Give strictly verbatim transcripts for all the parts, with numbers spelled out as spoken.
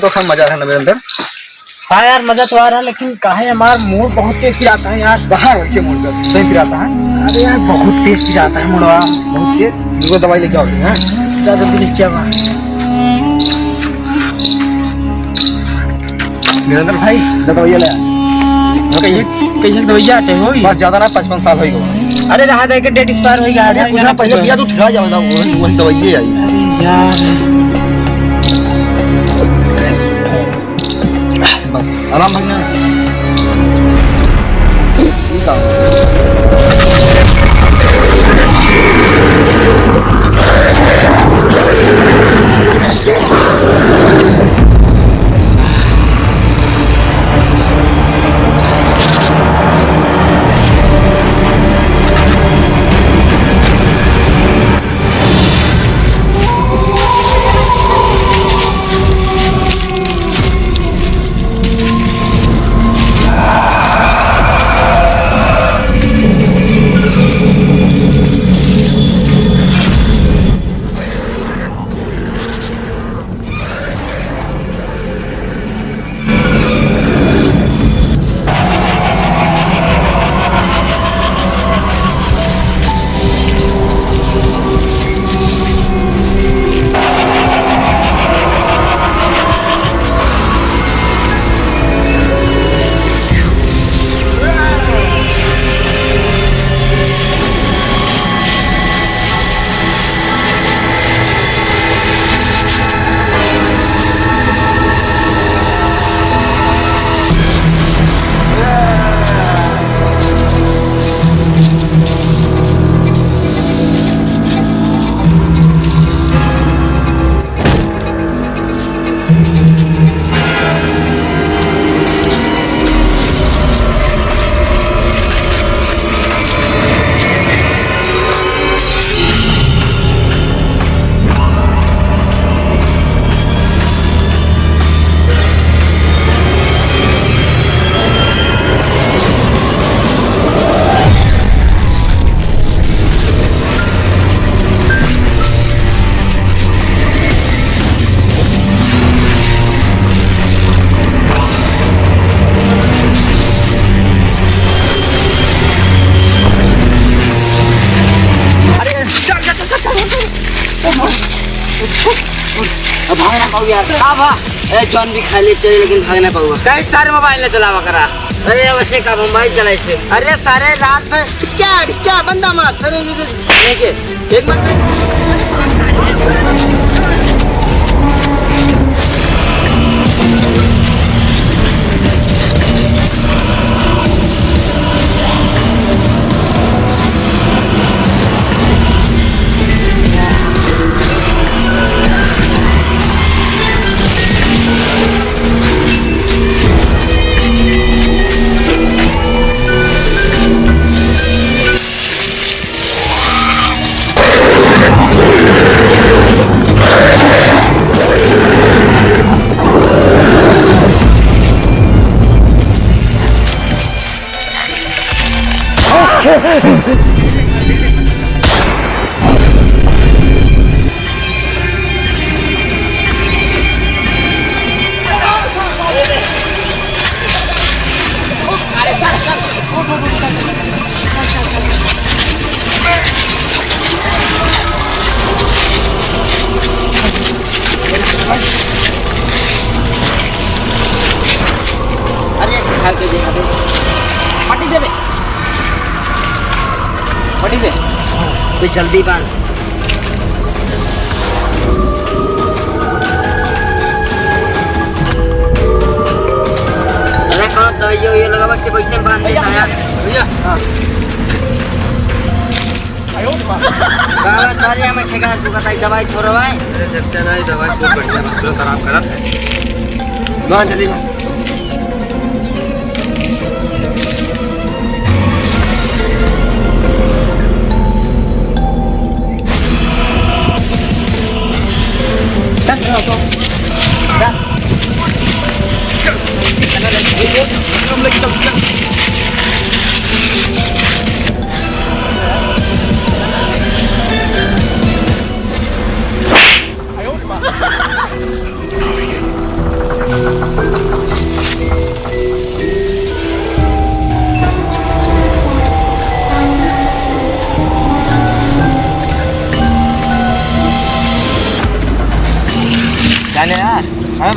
तो हम मजा है ना मेरे अंदर। हाँ यार, मजा तो आ रहा है, लेकिन काहे हमार मूड बहुत तेज पिराता है यार। कहाँ वैसे मूड का सही पिराता है? अरे यार, बहुत तेज पिराता है मुड़वा। बहुत तेज? रुको, दवाई लेके आओ, हाँ? जा जल्दी लेके आओ। निरंजन भाई, ले दवाई ले। कैसे, कैसे दवाई आते हो? बस ज्यादा ना, पचपन साल होई गवा। अरे रहा दे के डेट एक्सपायर होई गया अरे है, कुछ ना, पहले पिया तो ठिका जाओ, वही, वही दवाई आई। अरे यार। बस, आराम भाई ना। ठीक है। अरे, चल, चल, चल, चल, चल। अब भाग ना पाऊ यार। का भा? ए, जौन भी खा ले चले, लेकिन भाग ना पाऊंगा। कहीं सारे मोबाइल न चलावा करा। अरे, वैसे का मोबाइल चलाए से? अरे, सारे रात में क्या, क्या बंदा मार? अरे, ये, ये, ये, ये, एक मिनट। अरे, खा के देखा दे। पट्टी दे बे। पट्टी दे। कोई जल्दी बांध। अरे, कौन दवाई उवाई लगावा के पैसे में बांध देता है? भैया। हाँ। बाबा, सारे हमें ठेका, तू बताई, दवाई छोड़वाए? अरे, जब से ना, ये दवाई खूब बढ़िया बा, तुरंत आराम करत है। लो, चली बा। चल, चल, चल। चल।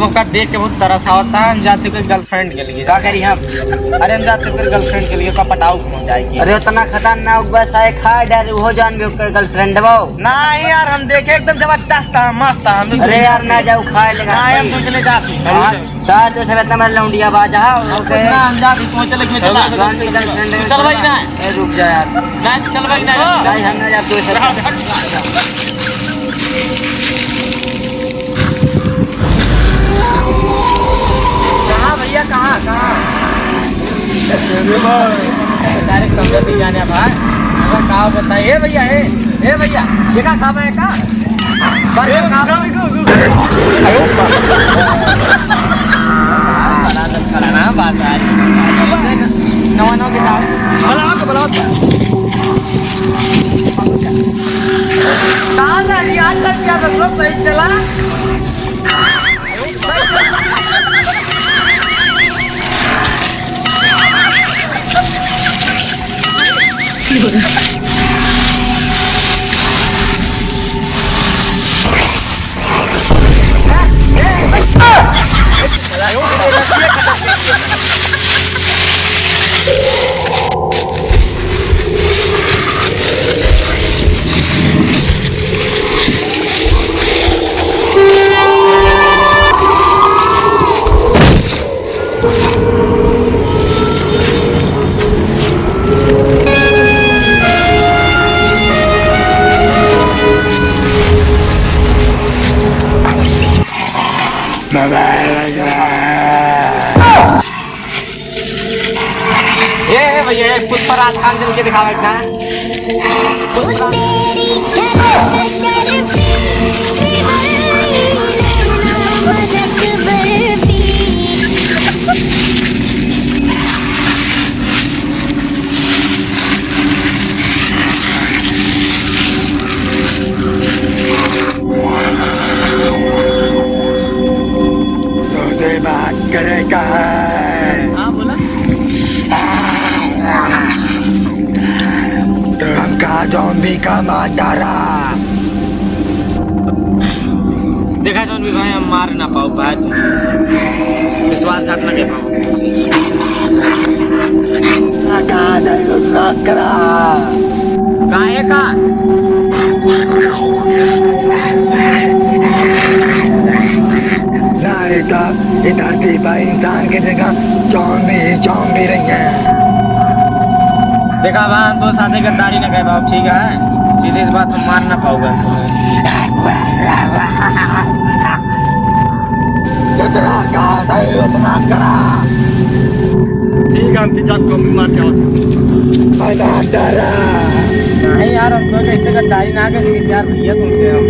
ओका देख के बहुत तरस आवता है। हम जाते कोई girlfriend के लिए। का करी हम? अरे हम जाते फिर girlfriend के लिए, ओका पटाऊ हो जाएगी। अरे उतना खतरनाक बस आए खा डर, वो जान भी ओकर girlfriend बा। नहीं यार, हम देखे एकदम जबरदस्त है, मस्त है। हम अरे यार ना जाओ, खाए लेगा। नहीं, हम तुझे ले जाते हैं। हाँ, साथ में सब इतना बड़ा लौंडिया बाज, हाँ, हम ओके। कुछ ना, हम जाते, तू चले, मैं चला। हम जान भी girlfriend है। चल भाई ना। ए, रुक जा यार। नहीं, चल भाई ना। नहीं, हम ना जाते, तू चल। कहाँ भैया, कहाँ, कहाँ? बेचारे कमरे नहीं जाने भाई। अगर का बताइए भैया, ए, ए भैया, ये का खाबा है का? बस ये का खाबा है का? बड़ा लड़का ना बात आ रही। नवा नवा किताब। बुलाओ तो, बुलाओ तो। साला, ये आज तक क्या रखो, सही चला? ए, ए भैया, ए पुष्पा राज खान जन के दिखावे का। पुष्पा। तुझे बात करे का है? हाँ, बोला। तो हमका zombie का मार डारा। देखा zombie भाई, हम मार ना पाओ भाई, तुम विश्वासघात ना कर पाओ। हटा दे उस नखरा। काहे का? नहीं तो इधर की भाई इंसान की जगह zombie ही zombie रही है। देखा बा, हम तो साथे गद्दारी ना कहे बाबू, ठीक है? सीधी सी बात, हम मार ना पाओगे। जितना कहा था, उतना करा। ठीक है, हम की जात को भी मार के आओ। नहीं यार, हम तो ऐसे गद्दारी ना कर सके यार भैया तुमसे हम।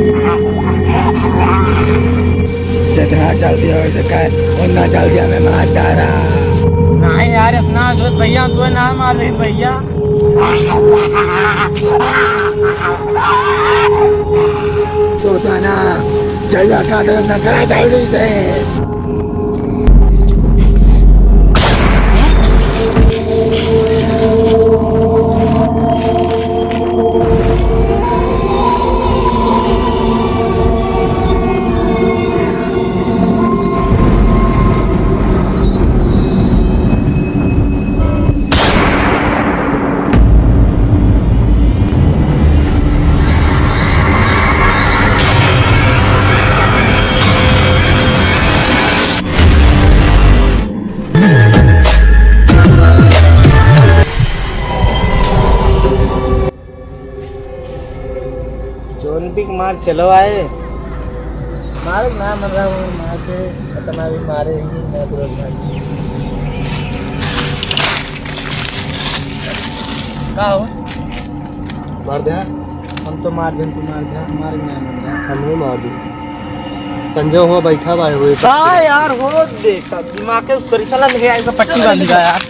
जितना जल्दी हो सके, उतना जल्दी हमें मार डारा। नहीं यार, इतना जरूरत भैया, हम तो ना मार दे भैया। तो जाना, जल्दी खा दे, ना करा जल्दी से। Zombie के मार चलो आए। मार ना मन रहा हूँ, मार के इतना भी मारे ही ना तुरंत भाई। का हो? मार दे। हम तो मार दें, तू मार दे, मार ना मन रहा। हम ही मार दी। संजय हुआ बैठा बा हुए। का यार हो देखा, दिमाग के उस करी चला ले आए तो पट्टी बांध दिया यार।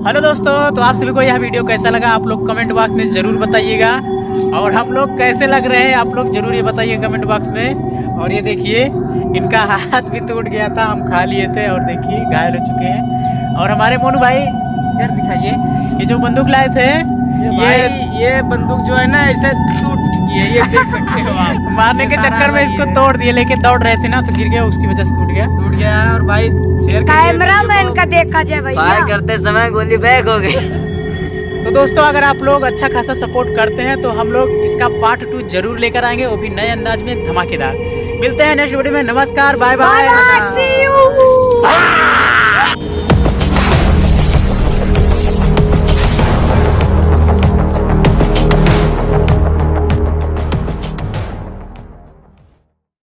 Hello दोस्तों, तो आप सभी को यह video कैसा लगा, आप लोग comment box में ज़रूर बताइएगा। और हम लोग कैसे लग रहे हैं, आप लोग जरूर ये बताइए कमेंट बॉक्स में। और ये देखिए, इनका हाथ भी टूट गया था, हम खा लिए थे और देखिए, घायल हो चुके हैं। और हमारे मोनू भाई, इधर दिखाइए, ये जो बंदूक लाए थे, ये ये भाई, ये बंदूक जो है ना, ऐसे टूट चुकी है, ये देख सकते हो आप। मारने ये के सारा चक्कर में वाला इसको ये है। तोड़ दिए, लेके दौड़ रहे थे ना, तो गिर गया, उसकी वजह से टूट गया। टूट गया है। और भाई, शेर के लिए कैमरामैन video को का देखा जाए भैया। फायर करते समय गोली बैक हो गई। तो दोस्तों, अगर आप लोग अच्छा खासा सपोर्ट करते हैं तो हम लोग इसका पार्ट टू जरूर लेकर आएंगे, वो भी नए अंदाज में, धमाकेदार। मिलते हैं नेक्स्ट वीडियो में। नमस्कार, bye bye. Bye bye, see you।